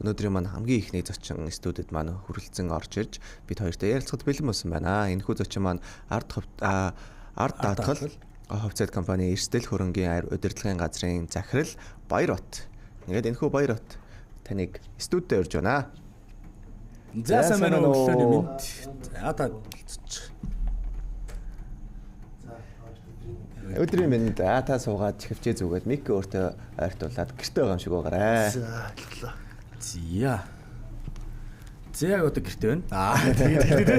Өнөөдрийн маань хамгийн ихний зочин студид маань хүрэлцэн орж ирж бид хоёртой ярилцахад бэлэн болсон байна. Энэхүү зочин маань ард даатгал хувьцаат компани эрсдэл хөрөнгийн удирдлагын газрын захирал Баярбат. Ингээд энэхүү Баярбат таныг студид урьж байна. За сайн байна уу, өглөөний мэнд. За та болцож. Өдрийн мэнд. Та суугаад чихвчээ зүгээд мик өөртөө ойртуулад гэртээ байгаа юм шиг байгаарай. За ойлголоо. За. За яг одоо гэртээ байна. Аа тэгээд.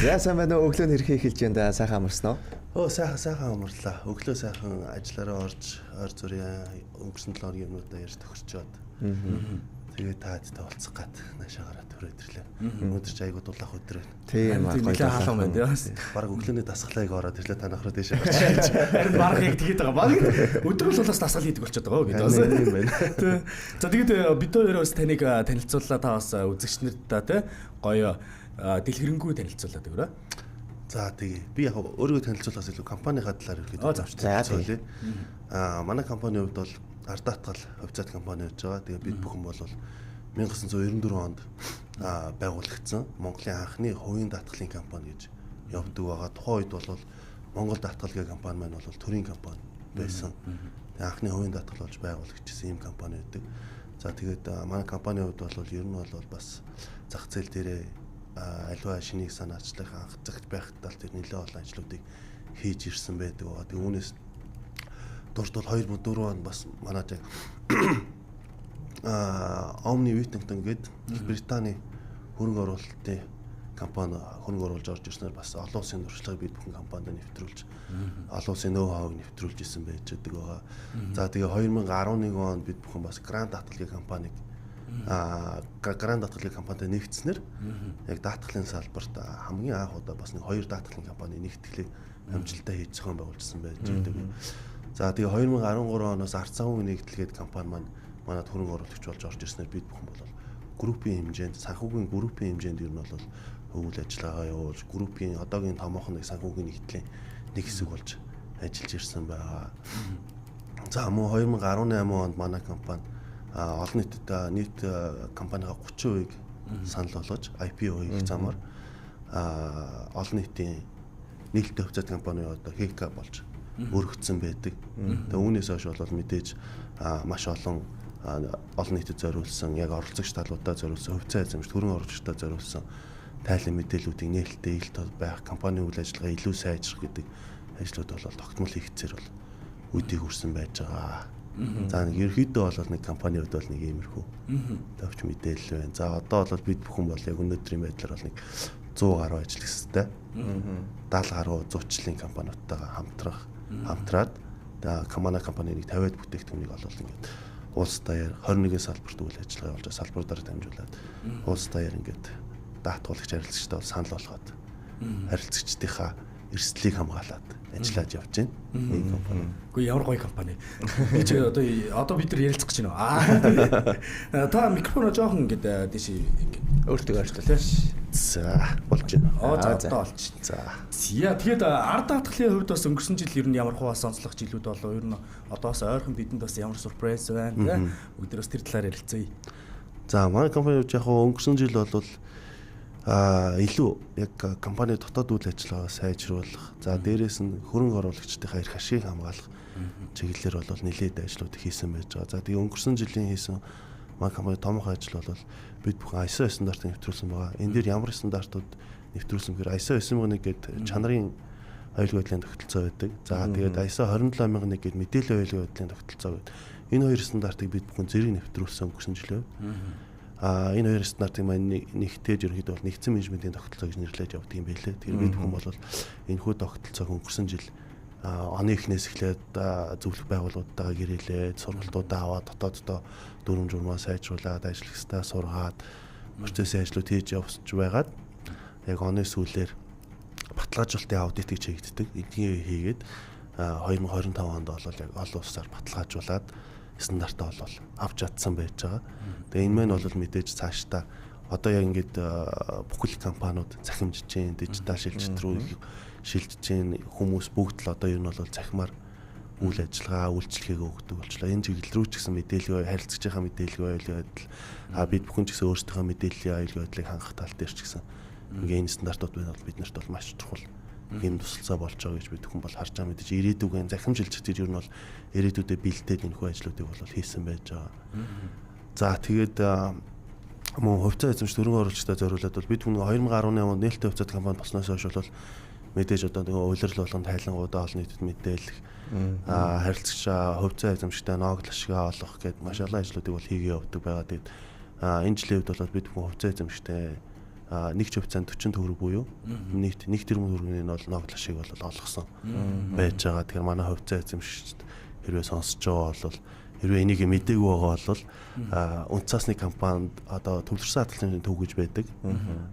За сайн байна уу, өглөө нь хэрхэн эхэлж байна да, сайхан амарсан уу? Өө сайхан амарлаа. Өглөө сайхан ажиллаараа орж ойр зүрийн өнгөрсөн 7 хоногийн юмнуудаа ярьж тохирчоод. Тэгээд таадтай уулзах гад наашаа гараад төрөөд ирлээ. Өнөөдөр ч айгуу дулаах өдөр байна. Тийм аа, гоё халуун байна тийм. Бараг өглөөний дасгалыг ороод ирлээ, та нахруу дээшээ гарч. Харин бараг яг тэгээд байгаа. Бараг өдөр бол бас дасгал хийдэг болчиход байгаа гэдэг бас. Тийм байна. За тэгээд бид хоёр бас таныг танилцууллаа, та бас үзэгч нарт та тий гоё дэлгэрэнгүй танилцуулаад өгөөрэй. За тэгээ би яг өөрийгөө танилцуулахаас илүү компанийнхаа талаар ерөөдөө танилцуулъя. Аа манай компанийн хувьд бол Ардаатгал хувьцаат компани байж байгаа. Тэгээ бид бүхэн бол 1994 онд байгуулагдсан Монголын анхны хувийн даатгалын компани гэж явдаг байгаа. Тухайн үед бол Монгол даатгал гэх компани маань бол төрийн компани байсан. Тэгээ анхны хувийн даатгал болж байгуулагдчихсан ийм компани байдаг. За тэгээд манай компанийн хувьд бол ер нь бол бас зах зээл дээрээ аливаа шинийг санаачлах анх цагт байх тал тэр нэлээд олон ажлуудыг хийж ирсэн байдаг байгаа. Тэгээ үүнээс дурд бол 2004 онд бас манай яг Omni Whittington гээд Британий хөрөнгө оруулалтын компани хөрөнгө оруулж орж ирснээр бас олон улсын туршлагыг бид бүхэн компанид нэвтрүүлж олон улсын ноу-хауг нэвтрүүлж исэн байж байдаг байгаа. За тэгээ 2011 онд бид бүхэн бас Grand даатгалын компаниг Grand даатгалын компанитай нэгдснээр яг даатгалын салбарт хамгийн анх удаа бас нэг хоёр даатгалын компани нэгтгэлийг амжилттай хийж зохион байгуулжсэн байж байдаг. За тэгээ 2013 оноос ард санхүүгийн нэгдэлгээд компани маань манад хөрөнгө оруулагч болж орж ирснээр бид бүхэн бол группийн хэмжээнд санхүүгийн группийн хэмжээнд ер нь бол үйл ажиллагаа явуулж группийн одоогийн томоохон нэг санхүүгийн нэгдлийн нэг хэсэг болж ажиллаж ирсэн байгаа. За мөн 2018 онд манай компани олон нийтэд нийт компанийгаа 30%-ийг санал болгож IPO хийх замаар олон нийтийн нээлттэй хувьцаат компани одоо ХК болж өргөцсөн байдаг. Тэгээ үүнээс хойш бол мэдээж маш олон олон нийтэд зориулсан, яг оролцогч талуудаа зориулсан, хувьцаа эзэмшигч, хөрөнгө оруулагчдад зориулсан тайлан мэдээллүүдийг нээлттэй ил тод байх, компанийн үйл ажиллагаа илүү сайжрах гэдэг ажлууд бол тогтмол хийгдсээр бол үдийг хүрсэн байж байгаа. За нэг ерөнхийдөө бол нэг компанийн хувьд бол нэг иймэрхүү товч мэдээлэл байна. За одоо бол бид бүхэн бол яг өнөөдрийн байдлаар бол нэг 100 гаруй ажиллагчтай 70 гаруй зуучлалын компаниудтайгаа хамтраад манай компани нэг 50-ад бүтээгдэхүүнийг олвол ингээд улс даяар 21 салбарт үйл ажиллагаа явуулж салбар дараа дамжуулаад улс даяар ингээд даатгуулагч харилцагчтай бол санал болгоод харилцагчдынхаа эрсдлийг хамгаалаад ажиллаж явж байна. Энэ компани. Үгүй ямар гоё компани. Би ч одоо бид нар ярилцах гэж байна. Аа та микрофоноо жоохон ингээд тийш ингээд өөртөө ойртол. За болж байна. За одоо болчих. За. За тэгээд ард даатгалын хувьд бас өнгөрсөн жил ер нь ямар хуу бас онцлог жилүүд болов, ер нь одоо бас ойрхон бидэнд бас ямар сюрприз байна те. Бүгд бас тэр талаар ярилцъя. За манай компани хувьд яг өнгөрсөн жил бол илүү яг компани дотоод үйл ажиллагаа сайжруулах, за дээрээс нь хөрөнгө оруулагчдынхаа эрх ашигыг хамгаалах чиглэлээр бол нэлээд ажлууд хийсэн байж байгаа. За тэгээ өнгөрсөн жилийн хийсэн манай компани томоохон ажил бол бид бүхэн ISO стандартыг нэвтрүүлсэн байгаа. Энэ дээр ямар стандартууд нэвтрүүлсэн гэхээр ISO 9001 гэдэг чанарын аюулгүй байдлын тогтолцоо байдаг. За тэгээд ISO 27001 гэдэг мэдээллийн аюулгүй байдлын тогтолцоо гэдэг. Энэ хоёр стандартыг бид бүхэн зэрэг нэвтрүүлсэн өнгөрсөн жилээ. Энэ хоёр стандартыг маань нэгтээж ерөнхийдөө бол нэгдсэн менежментийн тогтолцоо гэж нэрлэж явдаг юм байлээ. Тэгэхээр бид бүхэн бол энэхүү тогтолцоог өнгөрсөн жил оны эхнээс эхлээд зөвлөх байгууллагуудтайгаа гэрээлээд, сургалтуудаа аваад, дотооддоо дүрм журмаа сайжруулад, ажиллагчдаа сургаад, процессын ажлууд хийж явж байгаад яг оны сүүлээр баталгаажуулалтын аудит гэж хийгддэг. Эднийг хийгээд 2025 онд бол яг олон улсаар баталгаажуулаад стандартаа бол авч чадсан байж байгаа. Тэгээ энэ маань бол мэдээж цаашдаа одоо яг ингээд бүхэл компаниуд захимжиж जैन, дижитал шилжилт рүү шилжиж जैन хүмүүс бүгд л одоо ер нь бол захимаар үйл ажиллагаа, үйлчилгээг өгдөг болчлоо. Энэ чиглэл рүү ч гэсэн мэдээлэл харилцагчийнхаа мэдээлэл аюулгүй байдал, бид бүхэн ч гэсэн өөрсдийнхөө мэдээллийн аюулгүй байдлыг хангах тал дээр ч гэсэн ингээ энэ стандартууд байна бол бид нарт бол маш чухал юм тусалцаа болж байгаа гэж бид бүхэн бол харж байгаа. Мэдээж ирээдүгэн захим шилжигчдэр ер нь бол ирээдүйдээ бэлдээд энэхүү ажлуудыг бол хийсэн байж байгаа. За тэгээд мөн хувьцаа эзэмш хөрөнгө оруулагчдад зориулаад бол бид хүн 2018 онд нээлттэй хувьцаат компани болсноос хойш бол мэдээж одоо нэг улирал болгон тайлангуудаа олон нийтэд мэдээлэх, харилцагч хувьцаа эзэмшигтэй ногдол ашигаа олох гэд маш олон ажлуудыг бол хийгээ явдаг байгаа. Тэгээд энэ жилийн хувьд бол бид бүхэн хувьцаа эзэмшигтэй нэг ч хувьцаанд 40 төгрөг буюу нийт 1 тэрбум төгрөгийн бол ногдол ашиг бол олгосон байж байгаа. Тэгэхээр манай хувьцаа эзэмшигчд хэрвээ сонсож байгаа бол, хэрвээ энийг мдээгүй байгаа бол үнд цаасны компанид одоо төвлөрсөн хадгаламжийн төв гэж байдаг.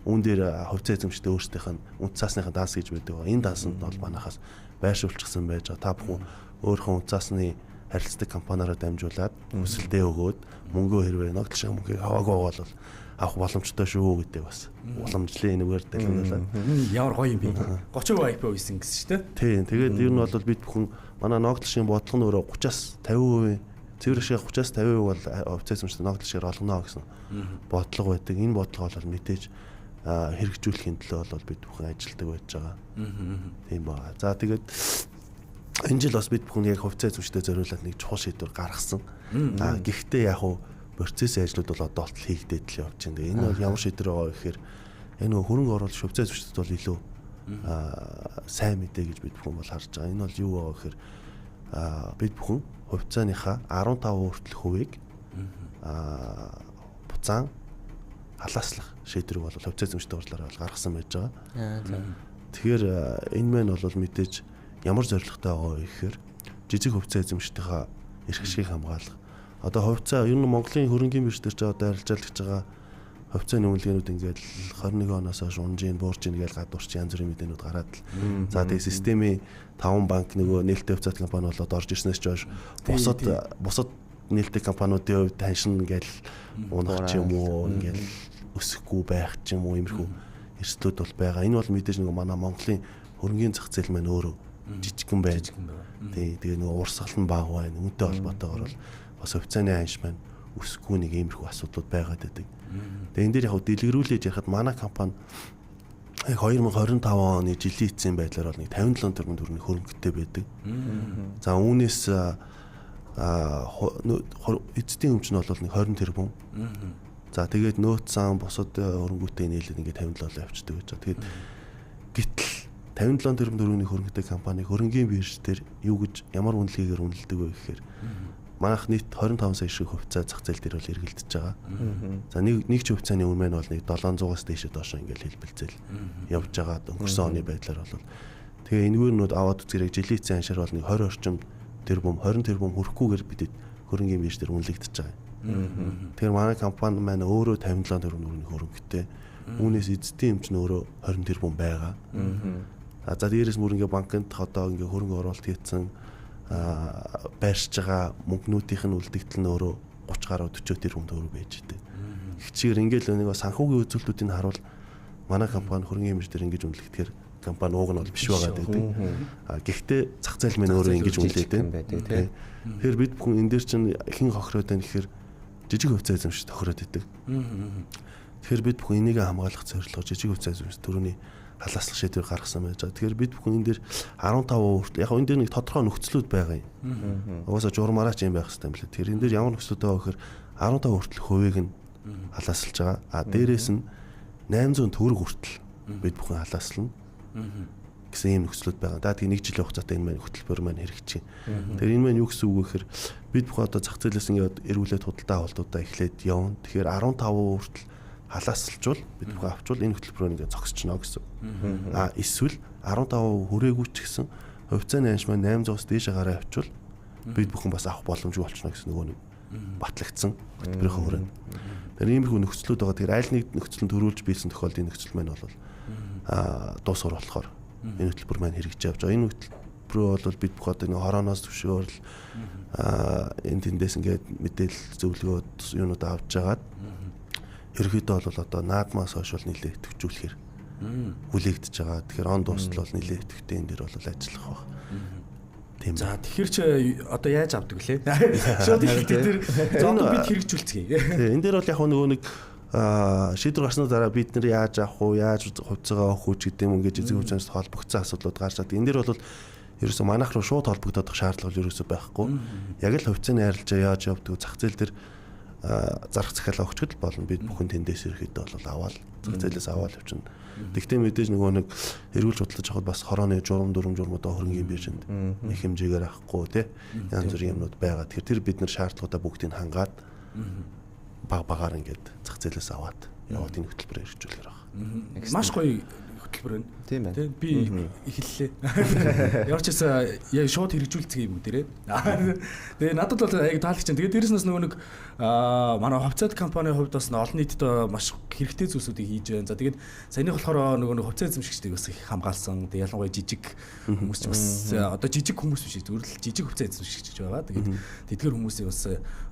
Үүн дээр хувьцаа эзэмшигчдээ өөрсдийнх нь үнд цаасныхаа данс гэж байдаг. Энэ дансанд нь бол манайхаас байршуулчихсан байж байгаа. Та бүхэн өөрийнхөө үнд цаасны харилцдаг компаниараа дамжуулаад хүсэлтээ өгөөд мөнгөө хэрвээ ногдол шиг мөнгийг аваагүй байгаа бол авах боломжтой шүү гэдэг бас уламжлалын энэгээр дэлгэнүүлээд. Ямар гоё юм бэ? 30% IPO хийсэн гэсэн шүү дээ. Тийм. Тэгээд ер нь бол бид бүхэн манай ногдол шиг бодлого нь өөрөө 30-аас 50% цэвэр ашиг 30-аас 50% бол хувьцаа эзэмшигчид ногдол шигээр олгоно гэсэн бодлого байдаг. Энэ бодлого бол мэдээж хэрэгжүүлэхийн төлөө бол бид бүхэн ажилладаг байж байгаа. Тийм ба. За тэгээд энэ жил бас бид бүхэн яг хувьцаа эзэмшигчдэд зориулаад нэг чухал шийдвэр гаргасан. Гэхдээ яг уу процессын ажлууд бол одоо болтол хийгдээд л явж байна. Энэ бол ямар шийдвэр байгаа вэ гэхээр энэ нөгөө хөрөнгө оруулагч хувьцаа эзэмшигчдэд бол илүү сайн мэдээ гэж бид бүхэн бол харж байгаа. Энэ бол юу байгаа гэхээр бид бүхэн хувьцааныхаа 15% хүртэлх хувийг буцаан халааслах шийдвэрийг бол хувьцаа эзэмшигчдийн хурлаараа бол гаргасан байж байгаа. Тэгэхээр энэ мэн бол мэдээж ямар зорилготой байгаа вэ гэхээр жижиг хувьцаа эзэмшигчдийнхаа эрх ашигыг хамгаалах. Одоо хувьцаа ер нь Монголын хөрөнгийн бирж дээр ч одоо арилжаалагч байгаа хувьцааны үнэлгээнүүд ингээд 21 оноос хойш унжин, бууржин гэж гадуурч янз бүрийн мэдээнүүд гараад л. За тэгээ системийн 5 банк нөгөө нээлттэй хувьцаат компани болоод орж ирснээс ч хойш бусад нээлттэй компаниудын хувьд ханшин ингээд унах ч юм уу, ингээд өсөхгүй байх ч юм уу, иймэрхүү эрсдлүүд бол байгаа. Энэ бол мэдээж нөгөө манай Монголын хөрөнгийн зах зээл маань өөрөө жижигхэн байж. Тий, тэгээ нөгөө урсгал нь бага байна. Үүнтэй холбоотойгоор бол бас хувьцааны ханш маань өсөхгүй нэг иймэрхүү асуудлууд байгаад байдаг. Тэгээ энэ дээр яг дэлгэрүүлж ярихад манай компани яг 2025 оны жилийн эцсийн байдлаар бол нэг 57 тэрбум төгрөгийн хөрөнгөтэй байдаг. За үүнээс эцдийн өмч нь бол нэг 20 тэрбум. За тэгээд нөөц сан бусад хөрөнгөтэй нийлээд ингээд 57 явчихдаг гэж байгаа. Тэгээд гэтэл 57 тэрбум төгрөгийн хөрөнгөтэй компани хөрөнгийн бирж дээр юу гэж ямар үнэлгээгээр үнэлдэг вэ гэхээр манайх нийт 25 сая шиг хувьцаа зах зээл дээр бол эргэлдэж байгаа. За нэг ч хувьцааны үн маань бол нэг 700-аас дээшээ доош ингээл хэлбэлзэл явж байгаа өнгөрсөн оны байдлаар бол. Тэгээ энэгээр нүүд аваад үзэрэг жилийн эцсийн аншаар бол нэг 20 орчим тэрбум 20 тэрбум хүрэхгүйгээр бидэд хөрөнгийн бирж дээр үнэлэгдэж байгаа. Тэгэхээр манай компани маань өөрөө 57 тэрбум төгрөгийн хөрөнгөтэй. Үүнээс эзэдийн эмч нь өөрөө 20 тэрбум байгаа. За дээрээс мөр ингээ банкнд одоо ингээ хөрөнгө оруулалт хийсэн байршиж байгаа мөнгнүүдийнх нь үлдэгдэл нь өөрөө 30 гаруй 40 тэрбум төгрөг байж идэг. Хичээр ингээл нэг санхүүгийн үзүүлэлтүүдийг харуул манай компани хөрөнгөний бирж дээр ингэж үнэлэгдэхээр компани ууг нь бол биш байгаа гэдэг. Гэхдээ зах зээл мань өөрөө ингэж үнэлээд байна. Тэгэхээр бид бүхэн энэ дээр чинь хэн хохироод байна гэхээр жижиг хувьцаа эзэмшигч тохироод идэг. Тэгэхээр бид бүхэн энийг хамгаалах зорилгоор жижиг хувьцаа эзэмшигч төрөний халааслах шийдвэр гаргасан байж байгаа. Тэгэхээр бид бүхэн энэ дээр 15% хүртэл яг энэ дээр нэг тодорхой нөхцлүүд байгаа юм. Угаасаа журмаараа ч юм байх хэрэгтэй юм лээ. Тэгэхээр энэ дээр ямар нөхцлүүд байгаа гэхээр 15% хүртэл хувийг нь халааслаж байгаа. А дээрээс нь 800 төгрөг хүртэл бид бүхэн халааслана гэсэн ийм нөхцлүүд байгаа. За тэгээ нэг жилийн хугацаатай энэ маань хөтөлбөр маань хэрэгжиж байна. Тэгэхээр энэ маань юу гэсэн үг вэ гэхээр бид бүхэн одоо зах зээлээс ингээд эргүүлээд худалдаа авалтуудаа эхлээд явна. Тэгэхээр 15% хүртэл халааслжвал бид бүхэн авчвал энэ хөтөлбөрөөр ингээд зогсчихно гэсэн. А эсвэл 15% хүрээгүй ч гэсэн хувьцааны анш маань 800-аас дээш гараа авчвал бид бүхэн бас авах боломжгүй болчихно гэсэн нөгөө нэг батлагдсан хөтөлбөрийн хүрээнд. Тэгэхээр иймэрхүү нөхцлүүд байгаа. Тэгэхээр аль нэг нөхцөл нь төрүүлж биелсэн тохиолдолд энэ нөхцөл маань бол дуусгар болохоор энэ хөтөлбөр маань хэрэгжиж явж байгаа. Энэ хөтөлбөрөө бол бид бүх одоо нэг хорооноос зөвшөөрөл энэ тэндээс ингээд мэдээлэл зөвлөгөө юунууд авч жагаад ерөнхийдөө бол одоо наадмаас хойш бол нэлээд идэвхжүүлэхээр хүлээгдэж байгаа. Тэгэхээр он дуустал бол нэлээд идэвхтэй энэ дээр бол ажиллах байх. Тийм. За тэгэхээр чи одоо яаж авдаг лээ? Шууд тэр за одоо бид хэрэгжүүлцгээе. Тийм. Энэ дээр бол яг нөгөө нэг шийдвэр гарсны дараа бид нэр яаж авах уу, яаж хувьцаагаа авах уу гэдэг юм ингэж эзэг хувьцаанаас холбогдсон асуудлууд гарч ирдэг. Энэ дээр бол ерөөсөө манайх руу шууд холбогдох шаардлага ерөөсөө байхгүй. Яг л хувьцааны арилжаа яаж явдаг зах зээл дээр зарах захиалга өгчөд л болно. Бид бүхэн тэндээс ирэхэд бол аваад зах зээлээс аваад явчихна. Тэгтээ мэдээж нөгөө нэг эргүүлж худалдаж авахд бас хорооны журам дүрм журмуудаа хөрөнгийн биржинд нэг хэмжээгээр авахгүй тий янз бүрийн юмнууд байгаа. Тэгэхээр тэр бид нар шаардлагуудаа бүгдийг хангаад баг багаар ингээд зах зээлээс аваад яваад энэ хөтөлбөрөөр хэрэгжүүлэхээр байна. Маш гоё хөтөлбөр байна. Тийм байна. Би эхэллээ. Ямар ч байсан яг шууд хэрэгжүүлцгээе бүгдээрээ. Тэгээ надад бол яг таалагдчихэв. Тэгээ дээрэс нь нөгөө нэг манай хувьцаат компанийн хувьд бас олон нийтэд маш хэрэгтэй зүйлсүүдийг хийж байна. За тэгээд саяных болохоор нөгөө нэг хувьцаа эзэмшигчдийг бас их хамгаалсан. Тэгээ ялангуяа жижиг хүмүүс ч бас одоо жижиг хүмүүс биш зүгээр л жижиг хувьцаа эзэмшигч гэж байгаа. Тэгээд тэдгэр хүмүүсийг бас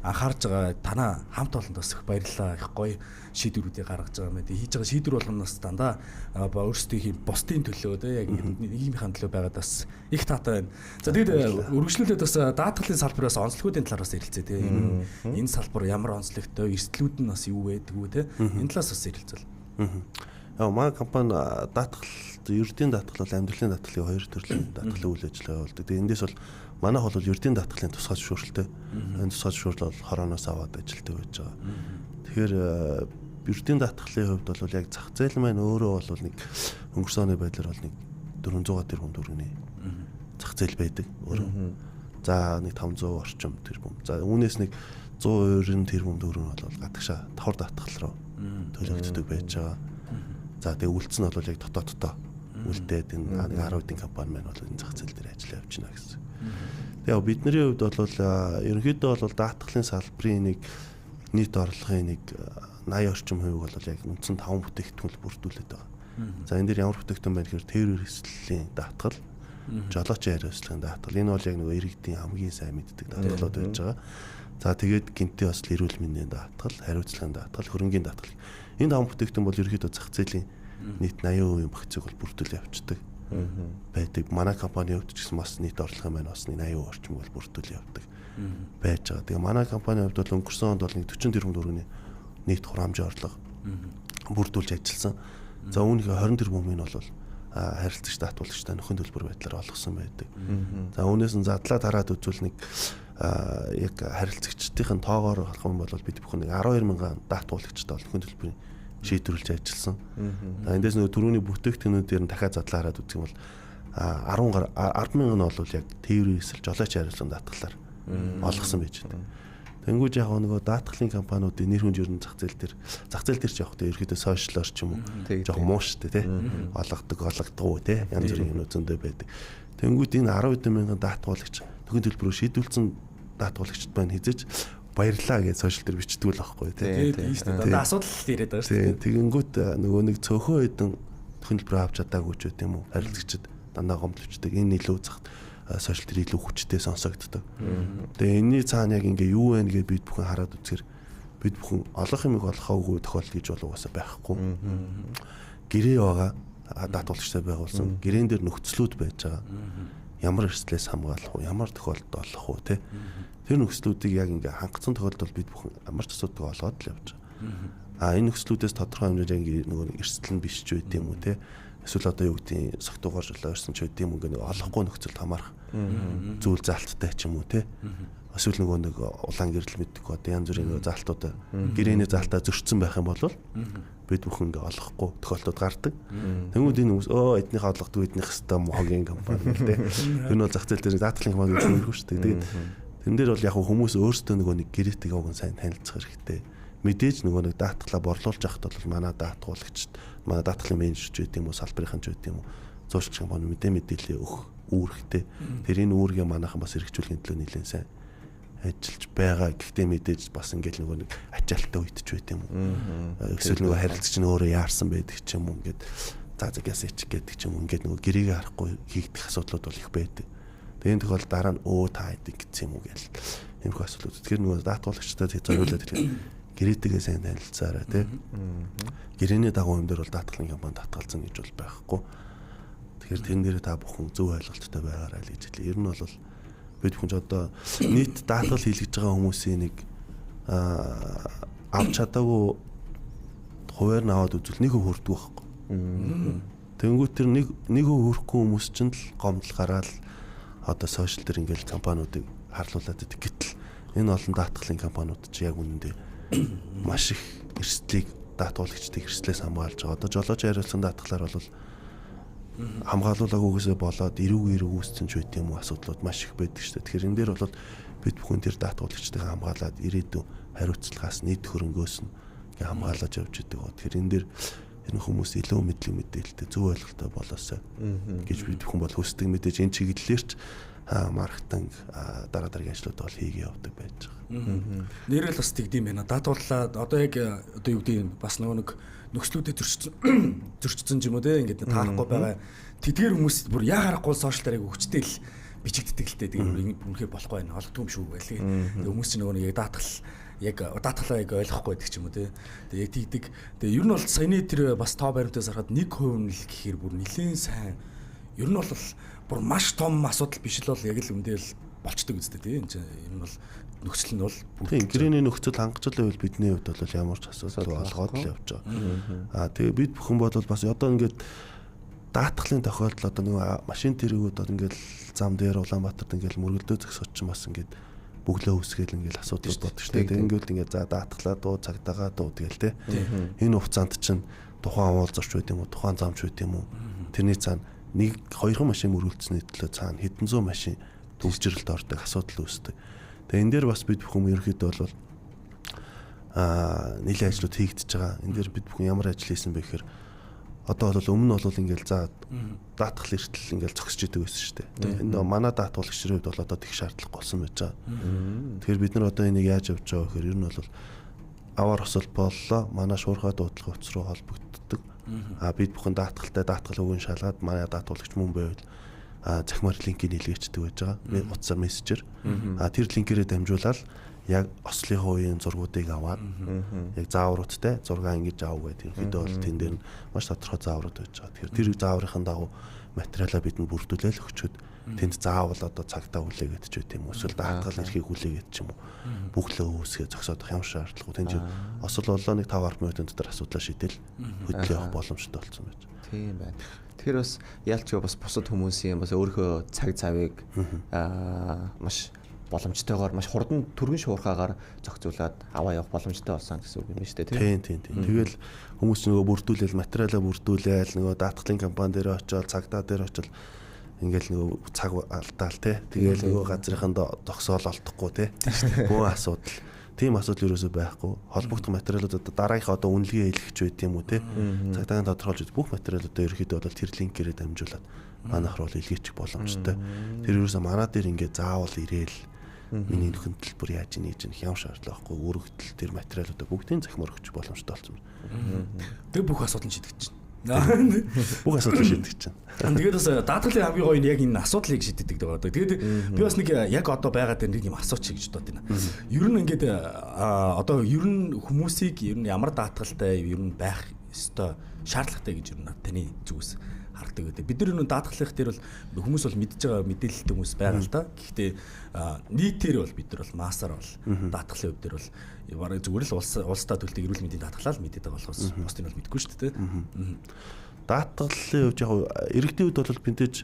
анхаарж байгаа танаа хамт олонд бас их баярлалаа. Их гоё шийдвэрүүдийг гаргаж байгаа юм. Тэгээ хийж байгаа шийдвэр болгоноос дандаа өөрсдийн бусдын төлөө те яг нийгмийн төлөө байгаад бас их таатай байна. За тэгээд үргэлжлүүлээд бас даатгалын салбараас онцлогуудын талаар бас ярилцъя те. Энэ салбар ямар онцлогтой, эрсдлүүд нь бас юу байдаг вэ те. Энэ талаас бас ярилцвал. Яа, манай компани даатгал, ердийн даатгал бол амьдралын даатгалын хоёр төрлийн даатгалын үйл ажиллагаа явуулдаг. Тэгээд эндээс бол манайх бол ердийн даатгалын тусгай зөвшөөрлөлтэй. Энэ тусгай зөвшөөрөл бол хорооноос аваад ажилладаг байж байгаа. Тэгэхээр ердийн даатгалын хувьд бол яг зах зээл маань өөрөө бол нэг өнгөрсөн оны байдлаар бол нэг 400 тэрбум төгрөгийн зах зээл байдаг өөрөө. За нэг 500 орчим тэрбум. За үүнээс нэг 190 тэрбум төгрөг нь бол гадагшаа давхар даатгал руу төлөгддөг байж байгаа. За тэгээ үлдсэн нь бол яг дотоо үлдээд энэ 10 хэдэн компани маань бол энэ зах зээл дээр ажиллаа явчихна гэсэн. Тэгээ бидний хувьд бол ерөнхийдөө бол даатгалын салбарын нэг нийт орлогын нэг 80 орчим хувийг бол яг үндсэн 5 бүтээгдэхүүн бүрдүүлээд байгаа. За энэ дээр ямар бүтээгдэхүүн байна гэхээр тээврийн хэрэгслийн даатгал, жолоочийн хариуцлагын даатгал. Энэ бол яг нөгөө иргэдийн хамгийн сайн мэддэг даатгалууд байж байгаа. За тэгээд гинтийн бас эрүүл мэндийн даатгал, хариуцлагын даатгал, хөрөнгийн даатгал. Энэ 5 бүтээгдэхүүн бол ерөнхийдөө зах зээлийн нийт 80% багцыг бол бүрдүүлээ явчихдаг байдаг. Манай компанийн хувьд ч гэсэн бас нийт орлогын маань бас 80% орчим бол бүрдүүлээ явдаг байж байгаа. Тэгээ манай компанийн хувьд бол өнгөрсөн онд бол нэг 40 тэрбум төгрөгийн нийт хураамжийн орлого бүрдүүлж ажилласан. За үүнийхээ 20 тэрбумыг нь бол харилцагч даатгуулагчтай нөхөн төлбөр байдлаар олгосон байдаг. За үүнээс нь задлаа тараад үзвэл нэг яг харилцагчдын тоогоор болох юм бол бид бүхэн нэг 12 мянган даатгуулагчтай бол нөхөн төлбөрийн шийдвэрлэж ажилласан. За эндээс нөгөө түрүүний бүтээгдэхүүнүүдээр нь дахиад задлаа хараад үзэх юм бол 10 мянган нь бол яг тээврийн эсэл жолооч хариуцлагын даатгалаар олгосон байж байна. Тэнгүүж яг нөгөө даатгалын компаниудын нэр хүнд ер нь зах зээл дээр ч явах тэ ерөөдөө сошиалор ч юм уу жоохон муу штэ тэ олгодог олгодгоо тэ янз бүрийн юмнууд зөндөө байдаг. Тэнгүүд энэ 10 мянган даатгуулагч нөхөн төлбөрөөр шийдвүлсэн даатгуулагчд маань хизэж баярлаа гэж сошиал дээр бичдэг л байхгүй тэ. Тийм шүү дээ. Дандаа асуудал ирээд байгаа шүү дээ. Тэгэнгүүт нөгөө нэг цөөхөн хэдэн нөхөн төлбөрөө авч чадаагүй ч гэдэм үү харилцагчид дандаа гомдловчдаг. Энэ илүү зах сошиал дээр илүү хүчтэй сонсогддог. Тэгээ энэний цаана яг ингээ юу вэ гэж бид бүхэн хараад үзэхэр бид бүхэн олох юмыг олохоогүй тохиолдол гэж бол угаасаа байхгүй. Гэрээ байгаа даатгуулагчтай байгуулсан. Гэрээн дээр нөхцлүүд байж байгаа. Ямар эрсдлээс хамгаалах уу, ямар тохиолдолд олох уу те. Тэр нөхцлүүдийг яг ингээ хангацсан тохиолдолд бид бүхэн ямар ч асуудалгүй олгоод л явж байгаа. А энэ нөхцлүүдээс тодорхой хэмжээнд ингээ нөгөө эрсдэл нь биш ч байд юм уу те. Эсвэл одоо юу гэдгийг согтуугаар жолоо ирсэн ч байд юм ингээ нэг олохгүй нөхцөлд хамаарах зүйл заалттай ч юм уу те. Эсвэл нөгөө нэг улаан гэрэл мэддэг одоо янз бүрийн нөгөө заалтууд гэрээний заалтаа зөрчсөн байх юм бол бид бүхэн ингээ олохгүй тохиолдод гардаг. Тэнгүүд энэ хүмүүс эднийхээ олгодог эднийх хэвээр хогийн компани гэл те. Тэр нь бол зах зээл дээр даатгалын компани гэж хэлэхгүй шүү дээ. Тэгээд тэн дээр бол яг хүмүүс өөрсдөө нөгөө нэг гэрээтэйгээ уг нь сайн танилцах хэрэгтэй. Мэдээж нөгөө нэг даатгалаа борлуулж явахд бол манай даатгуулагчд, манай даатгалын менежер ч байд юм уу, салбарынхан ч байд юм уу, зурчилж компани мэдээлэл өгөх үүрэгтэй. Тэр энэ үүргээ манайхан бас хэрэгжүүлэхийн төлөө нэлээд сайн ажиллаж байгаа. Гэхдээ мэдээж бас ингээл нөгөө нэг ачаалттай үед ч байт юм уу. Эсвэл нөгөө харилцагч нь өөрөө яарсан байдаг ч юм уу ингээд за загаас ич гэдэг ч юм уу ингээд нөгөө гэрээгээ харахгүй хийгдэх асуудлууд бол их байдаг. Тэгээ энэ тохиолдолд дараа нь та хэдий гэсэн юм уу гэл иймэрхүү асуудлууд. Тэгэхээр нөгөө даатгуулагчтай зориулаад хэлэх гэрээтэйгээ сайн танилцаарай тий. Гэрээний дагуу юм дээр бол даатгалын компани татгалзана гэж бол байхгүй. Тэгэхээр тэрэн дээр та бүхэн зөв ойлголттой байгаарай л гэж хэлээ. Ер нь бол Бид бүхэн ч одоо нийт даатгал хийлгэж байгаа хүмүүсийн нэг авч чадаагүй хуваар нь аваад үзвэл 1% хүрдэг байхгүй. Тэнгүүт тэр 1% хүрэхгүй хүмүүс чинь л гомдол гараал одоо сошиал дээр ингээл компаниудыг харлуулад байдаг. Гэтэл энэ олон даатгалын компаниуд чи яг үнэндээ маш их эрсдлийг даатгуулагчдыг эрсдлээс хамгаалж байгаа. Одоо жолооч хариуцсан даатгалаар бол хамгаалуулаагүйгээсээ болоод эрүүг үүссэн ч байт юм уу асуудлууд маш их байдаг шүү дээ. Тэгэхээр энэ дээр бол бид бүхэн тэр даатгуулагчдыг хамгаалаад ирээдүйн хариуцлагаас нийт хөрөнгөөс нь ингээ хамгаалаж явж идэг. Тэгэхээр энэ дээр энэ хүмүүс илүү мэдлэг мэдээлэлтэй зөв ойлголттой болоосой гэж бид бүхэн бол хүсдэг. Мэдээж энэ чиглэлээр ч маркетинг дараа дараагийн ажлууд бол хийгээ явдаг байж байгаа. Нэрэл бас тэгдэм байна. Даатгууллаа одоо яг одоо юу гэдэг бас нөгөө нэг нөхцлүүдэд зөрчсөн ч юм уу те ингээд таарахгүй байгаа. Тэдгээр хүмүүс бүр яа харахгүй сошиал дээр аяг хүчтэй л бичигддэг л те. Тэгээд үнэхээр болохгүй байна. Олдгүй юм шүү гэл. Тэгээд хүмүүс чинь нөгөө нэг яг даатгал яг даатгалаа яг ойлгохгүй байдаг ч юм уу те. Тэгээд яг тэгдэг. Тэгээд ер нь бол саяны тэр бас тоо баримтаас харахад 1% нь л гэхээр бүр нэлээд сайн. Ер нь бол бүр маш том асуудал биш л бол яг л үндэ л болчдөг үстэй тий. Энэ чинь ер нь бол нөхцөл нь бол тийм гэрээний нөхцөл хангаж л байвал бидний хувьд бол ямар ч асуудал олгоод л явж байгаа. Аа тэгээ бид бүхэн бол бас одоо ингээд даатгалын тохиолдол одоо нэг машин тэргүүд одоо ингээд зам дээр Улаанбаатарт ингээд мөргөлдөө зогсоод чинь бас ингээд бөглөө үсгээл ингээд асуудал боддог шүү дээ. Ингээд ингээд за даатгалаа дуу цагдагаа дуу тэгэл те. Энэ хугацаанд чинь тухайн уул зорч байд юм уу, тухайн замч байд юм уу? Тэрний цаана нэг хоёрхан машин мөргөлдсөний төлөө цаана хэдэн зуун машин төвлөрөлд ордог асуудал үүсдэг. Тэгээ энэ дээр бас бид бүхэн ерөнхийдөө бол нийлэн ажлууд хийгдэж байгаа. Энэ дээр бид бүхэн ямар ажил хийсэн бэ гэхээр одоо бол өмнө нь бол ингээл за даатгал эртэл ингээл зогсож идэг байсан шүү дээ. Энэ манай даатгуулагчдын хувьд бол одоо тех шаардлага болсон байж байгаа. Тэгэхээр бид нар одоо энийг яаж явж байгаа гэхээр ер нь бол аваар осол боллоо. Манай шуурхай дуудлага утас руу холбогддог. А бид бүхэн даатгалтай даатгал өгөн шалгаад манай даатгуулагч мөн байвал захимаар линкийг нээлгээчдэг байж байгаа. Утсаар мессежээр. А тэр линкээрээ дамжуулаад яг ослынхоо үеийн зургуудыг аваад яг заавруудтай зураг ингэж аав гэдэг. Ерөнхийдөө бол тэн дээр нь маш тодорхой зааврууд байж байгаа. Тэгэхээр тэр зааврынхаа дагуу материалаа бидэнд бүрдүүлээл өгчөөд тэнд заавал одоо цагтаа хүлээгээд ч байт юм уу эсвэл даатгал эрхийг хүлээгээд ч юм уу бүглөө үүсгээ зогсоодох ямар шаардлагагүй. Тэнд осол боллоо нэг 5 10 минутын дотор асуудлаа шийдэл хөдлөө явах боломжтой болсон байж. Тийм байна. Тэгэхээр бас ялч бас бусад хүмүүсийн бас өөрийнхөө цаг цавыг маш боломжтойгоор маш хурдан түргэн шуурхаагаар зохицуулаад аваа явах боломжтой болсон гэсэн үг юм шүү дээ, тийм. Тийм. Тэгэл хүмүүс нөгөө бүрдүүлээл материалаа бүрдүүлээл нөгөө даатгалын компани дээр очиод цагдаа дээр очиод ингээл нөгөө цаг алдаал те. Тэгэл нөгөө газрынханд зогсоол олдохгүй те. Бөө асуудал. Тийм асуудал ерөөсөө байхгүй. Холбогдох материалууд одоо дараагийнхаа одоо үнэлгээ хэлэх ч байт юм уу те. Цагдаагийн тодорхойлж бүх материалуудаа ерөөхдөө бол тэр линкээрээ дамжуулаад манайх руу илгээчих боломжтой. Тэр ерөөсөө манай дээр ингээ заавал ирээл миний нөхөн төлбөр яаж нээж ийм ямар шаардлага байхгүй. Өргөдөл тэр материалуудаа бүгдийг захимаар өгчих боломжтой болсон байна. Тэр бүх асуудал нь шийдэгдэж байна. Бүх асуудал шийдэгдэж байна. Тэгээд бас даатгалын хамгийн гоё нь яг энэ асуудлыг шийддэг байгаа. Тэгээд би бас нэг яг одоо байгаа дээр нэг юм асуучих гэж бодод байна. Ер нь ингээд одоо ер нь хүмүүсийг ер нь ямар даатгалтай ер нь байх ёстой шаардлагатай гэж ер нь таны зүгээс хардаг гэдэг. Бид нар энэ даатгалах дээр бол хүмүүс бол мэдж байгаа мэдээлэлтэй хүмүүс байгаа л да. Гэхдээ нийтээр бол бид нар бол массаар бол даатгалын хувь дээр бол бараг зүгээр л улсдаа төлдөг эрүүл мэндийн даатгалаа л мэдээд байгаа болохоос бусдыг бол мэдэхгүй шүү дээ. Даатгалын хувьд яг иргэдийн хувьд бол мэдээж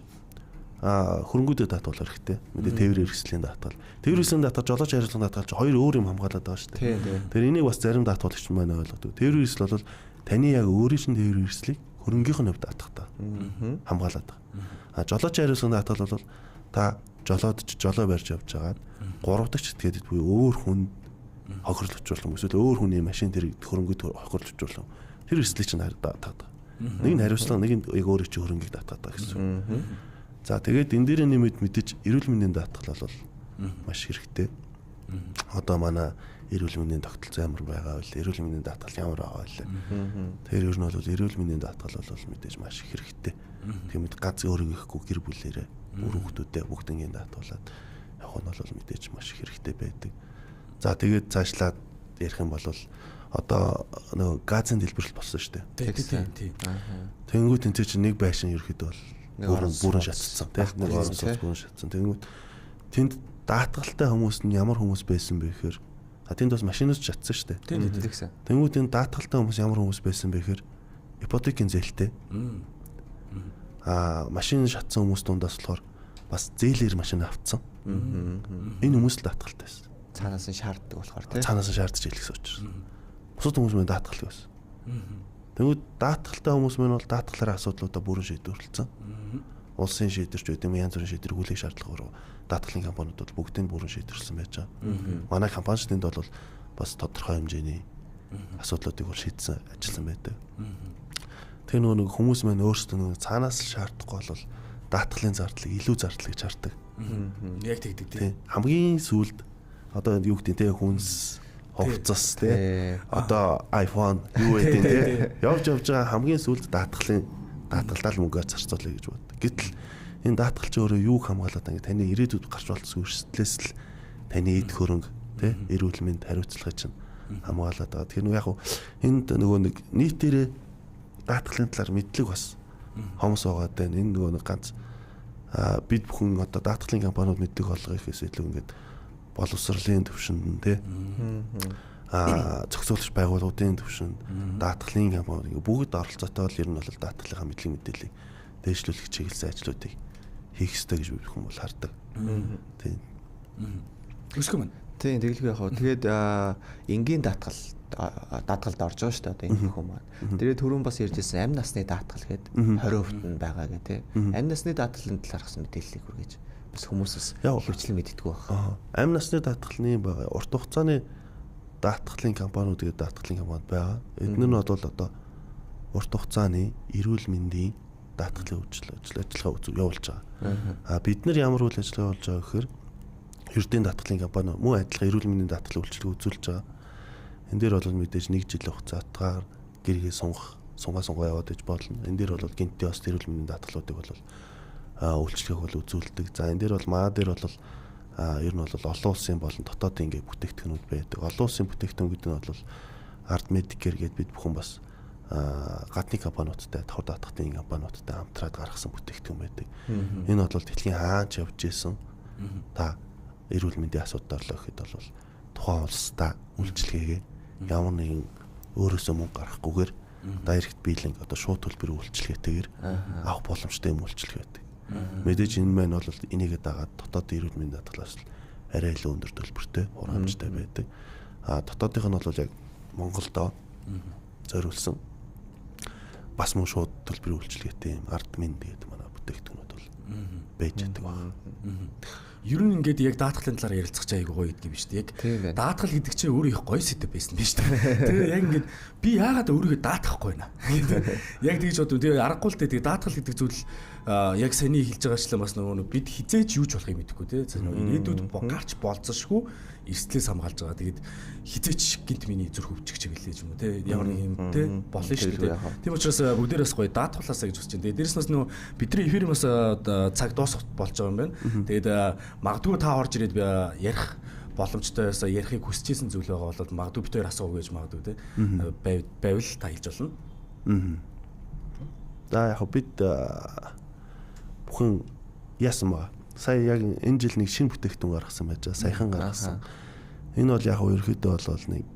хөрөнгөдөө даатгал хэрэгтэй. Мэдээ тээвэр хэрэгслийн даатгал. Тээвэр хэрэгслийн даатгал, жолооч хариуцлагын даатгал чи хоёр өөр юм хамгаалаад байгаа шүү дээ. Тэр энийг бас зарим даатгуулагч маань ойлгодог. Тээвэр хэрэгсэл бол таны яг өөрийн чинь тээвэр хэрэгслийг хөрөнгийнх нь хувьд даатгатай хамгаалаад байгаа. А жолооч хариуцлагын даатгал бол та жолоод ч жолоо барьж явж байгаад гурав дахь этгээдэд буюу өөр хүн хохирол учруулах юм эсвэл өөр хүний машин тэр хөрөнгөд хохирол учруулах юм. Тэр эрсдлийг чинь даатгадаг. Нэг нь хариуцлага, нэг нь яг өөрөө чи хөрөнгийг даатгадаг гэсэн. За тэгээд энэ дээр нэмээд мэдээж эрүүл мэндийн даатгал бол маш хэрэгтэй. Одоо манай эрүүл мэндийн тогтолцоо ямар байгаа вэ? Эрүүл мэндийн даатгал ямар байгаа вэ? Тэр ер нь бол эрүүл мэндийн даатгал бол мэдээж маш их хэрэгтэй. Тиймээ гац өөрийгөхгүй гэр бүлээрээ үр хүүхдүүдээ бүгднгийн даатгуулад явах нь бол мэдээж маш их хэрэгтэй байдаг. За тэгээд цаашлаад ярих юм бол одоо нөгөө газын дэлбэрэлт болсон шүү дээ. Тийм. Тэнгүүт энэ чинь нэг байшин ерөөхдөө бол бүрэн шатцсан тийм нэг орон сууц бүрэн шатцсан. Тэнгүүт Тэнд даатгалтай хүмүүс нь ямар хүмүүс байсан бэ гэхээр тэнд бас машинууд шатсан шүү дээ. Тийм. Тэнгүүд энэ даатгалтай хүмүүс ямар хүмүүс байсан бэ гэхээр ипотекийн зээлтэй. Машин шатсан хүмүүс дундаас болохоор бас зээлээр машин авцсан. Энэ хүмүүс л даатгалтай байсан. Цаанаас нь шаарддаг болохоор тийм. Цаанаас нь шаардж хэлсэн учраас. Бусад хүмүүс мэн даатгалгүй байсан. Тэнгүүд даатгалтай хүмүүс мэн бол даатгалаараа асуудлуудаа бүрэн шийдвэрлэсэн. Улсын шийдвэрч байд юм, янз бүрийн шийдвэр хүлээх шаардлагагаар даатгалын компаниуд бол бүгдийг бүрэн шийдвэрлсэн байж байгаа. Манай компани ч тэнд бол бас тодорхой хэмжээний асуудлуудыг бол шийдсэн, ажилласан байдаг. Тэр нөгөө нэг хүмүүс маань өөрсдөө нөгөө цаанаас л шаардахгүй бол даатгалын зардлыг илүү зардал гэж хардаг. Яг тэгдэг тийм. Хамгийн сүүлд одоо юу гэдэг те хүнс, хувцас те одоо iPhone юу гэдэг те явж байгаа хамгийн сүүлд даатгалын даатгалдаа л мөнгөөр зарцуулъя гэж боддог. Гэтэл энэ даатгал чи өөрөө юуг хамгаалаад ингээ таны ирээдүйд гарч болцсон өрсөлдлээс л таны эд хөрөнгө те эрүүл мэнд хариуцлага чинь хамгаалаад байгаа. Тэгэхээр яг энд нөгөө нэг нийтээрээ даатгалын талаар мэдлэг бас хомс байгаа даа. Энэ нөгөө нэг ганц бид бүхэн одоо даатгалын компаниуд мэдлэг олгох гэхээс илүү ингээд боловсролын төвшөнд те зохицуулагч байгууллагуудын төвшөнд даатгалын компаниуд ингээд бүгд оролцоотой бол ер нь бол даатгалынхаа мэдлэг мэдээллийг дээшлүүлэх чиглэсэн ажлуудыг хийх ёстой гэж бид бүхэн бол хардаг. Тийм. Өсгөө мэн. Тийм, тэгэлгүй яг хаа. Тэгээд энгийн даатгалд орж байгаа шүү дээ одоо энэ бүхэн маань. Тэгээд түрүүн бас ярьж ирсэн амь насны даатгал гээд 20% нь байгаа гэх тээ. Амь насны даатгалын талаарх мэдээллийг хүргээж бас хүмүүсээс хөвчлэн мэддэггүй байх. Амь насны даатгалны байгаа. Урт хугацааны даатгалын компаниуд гэдэг даатгалын компаниуд байгаа. Эдгээр нь бол одоо урт хугацааны эрүүл мэндийн даатгалын үйлчилгээ ажиллагаа явуулж байгаа. Бид нар ямар үйл ажиллагаа явуулж байгаа гэхээр ердийн даатгалын компани мөн адилхан эрүүл мэндийн даатгалын үйлчилгээ үзүүлж байгаа. Энэ дээр бол мэдээж нэг жилийн хугацаатаар гэргээ сунгаа яваад иж болно. Энэ дээр бол гинтийн бас эрүүл мэндийн даатгалуудыг бол үйлчилгээг бол үзүүлдэг. За энэ дээр бол маа дээр бол ер нь бол олон улсын болон дотоодын ингээ бүтээгдэхүүнүүд байдаг. Олон улсын бүтээгдэхүүн гэдэг нь бол Ард Medicare гэдээ бид бүхэн бас гадны компаниудтай, давхар даатгалтын компаниудтай хамтраад гаргасан бүтээгдэхүүн байдаг. Энэ бол дэлхийн хаач явж исэн. Та эрүүл мэндийн асуудал орлоо гэхэд бол тухайн улсдаа үйлчилгээгээ ямар нэгэн өөрөөсөө мөнгө гаргахгүйгээр direct billing одоо шууд төлбөрийн үйлчилгээтэйгээр авах боломжтой юм үйлчилгээ байдаг. Мэдээж энэ маань бол энийгээ дагаад дотоодын эрүүл мэндийн даатгалаас л арай илүү өндөр төлбөртэй, хураамжтай байдаг. Дотоодынх нь бол яг Монголдо зориулсан бас мөн шууд төлбөрийн үйлчилгээтэй юм ард мэнд гэдэг манай бүтээгдэхүүнүүд бол байж байдаг байна. Ер нь ингээд яг даатгалын талаар ярилцах чай айгүй гоё гэдэг юм шүү дээ. Яг даатгал гэдэг чинь өөрөө их гоё сэдэв байсан биз дээ. Тэгээ яг ингээд би яагаад өөрийгөө даатгахгүй байна. Яг тэгж бодов. Тэгээ аргагүй л дээ. Тэгээ даатгал гэдэг зүйл яг саяны хэлж байгаачлан бас нөгөө бид хизээч юу ч болохыг мэдэхгүй те. Нөгөө ирээдүйд гарч болзошгүй эрсдлээс хамгаалж байгаа. Тэгээд хизээч гинт миний зүрх өвчих чиглэлээ ч юм уу те. Ямар нэг юм те болно шүү дээ. Тийм учраас бүгдээрээс гоё даатгалаасаа гэж бодож байна. Тэгээд дээрэс нь нөгөө бидний эфир бас цаг дуусах болж байгаа юм байна. Тэгээд магадгүй та орж ирээд ярих боломжтой байсаа ярихыг хүсэжсэн зүйл байгаа бол магадгүй бид хоёр асуув гэж магадгүй те. Байвал та хэлж болно. За яг бид бүхэн яасан ба. Сая яг энэ жил нэг шинэ бүтээгдэхүүн гаргасан байж байгаа. Саяхан гаргасан. Энэ бол яг ерөөхдөө бол нэг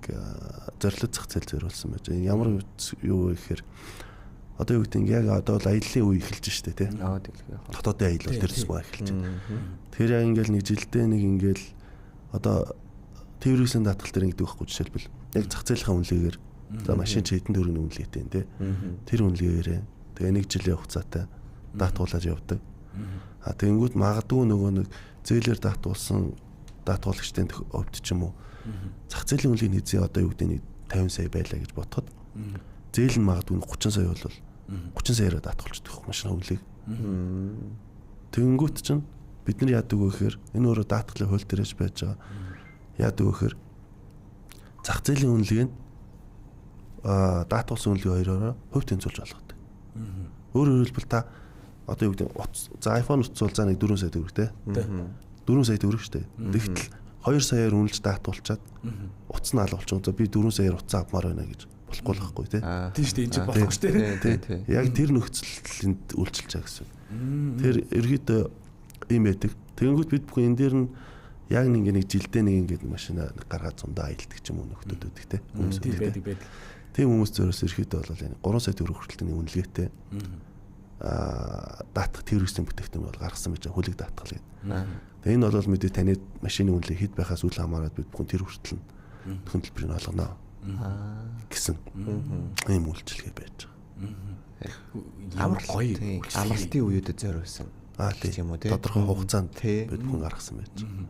зорилго зах зээл зориулсан байж байгаа. Ямар юу вэ гэхээр одоо юу гэдэг нь яг одоо бол аяллаа үе эхэлж штэ тий. Дотоодын аялал бол тэр тусмаа эхэлж байна. Тэгэхээр яг ингээл нэг жилдээ нэг ингээл одоо тээврийн даатгал дээр ингэдэг байхгүй жишээлбэл яг зах зээлийнхаа үнэлгээгээр за машин чи хэдэн төгрөгийн үнэлгээтэй тий. Тэр үнэлгээгээрээ тэгээ нэг жилийн хугацаатай даатгуулаад явдаг. А тэгэнгүүт магадгүй нөгөө нэг зээлээр даатгуулсан даатгуулагчдын хувьд ч юм уу зах зээлийн үнэлгээ хэзээ одоо юу гэдэг нэг 50 сая байлаа гэж бодоход зээл нь магадгүй 30 сая бол 30 саяараа даатгуулчихдаг машин үнэлгээг. Тэгэнгүүт чинь бид нар яадаг вэ гэхээр энэ өөрөө даатгалын хууль дээрэж байж байгаа. Яадаг вэ гэхээр зах зээлийн үнэлгээ нь даатгуулсан үнэлгээ хоёроор хувь тэнцвүүлж болгодог. Өөрөөр хэлбэл та одоо юу гэдэг утас за iPhone утас бол за нэг 4 сая төгрөг те. 4 сая төгрөг штэ. Тэгтэл 2 саяар үнэлж даатгуулчаад утас нь алгуулчих. За би 4 саяар утас авмаар байна гэж болохгүй л байхгүй те. Тийм штэ энэ чинь болохгүй штэ. Яг тэр нөхцөлд үйлчилж байгаа гэсэн. Тэр ерөөдөө ийм байдаг. Тэгэнгүүт бид бүхэн энэ дээр нь яг нэг жилдээ нэг ингээд машина гаргаад зундаа аялдаг ч юм уу нөхдүүд өгдөг те. Хүмүүс байдаг байдаг. Тийм хүмүүс зөрөөс ирэхэд бол энэ 3 сая төгрөг хүртэл нэг үнэлгээтэй даатгах тэрвэрсэн бүтээгдэхүүн бол гаргасан байж байгаа, хүлэг даатгал гэдэг. Тэгээ энэ бол мэдээ таны машины үнэлгээ хэд байхаас үл хамааран бид бүхэн тэр хүртэл нь нөхөн төлбөрийг олгоно гэсэн ийм үйлчилгээ байж байгаа. Амар гоё амралтын үеүүдэд зориулсан. Тийм үү, тодорхой хугацаанд бид бүхэн гаргасан байж байгаа.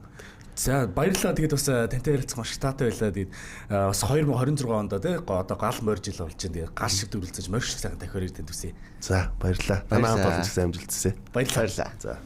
За баярлалаа. Тэгээд бас тантай ярилцах маш таатай байлаа. Тэгээд бас 2026 онд тий одоо гал морь жил болж байна. Тэгээд гал шиг дүрлцэж морь шиг сайхан тохиорыг танд хүсье. За баярлалаа. Танай хамт олон ч гэсэн амжилт хүсье. Баярлалаа. За.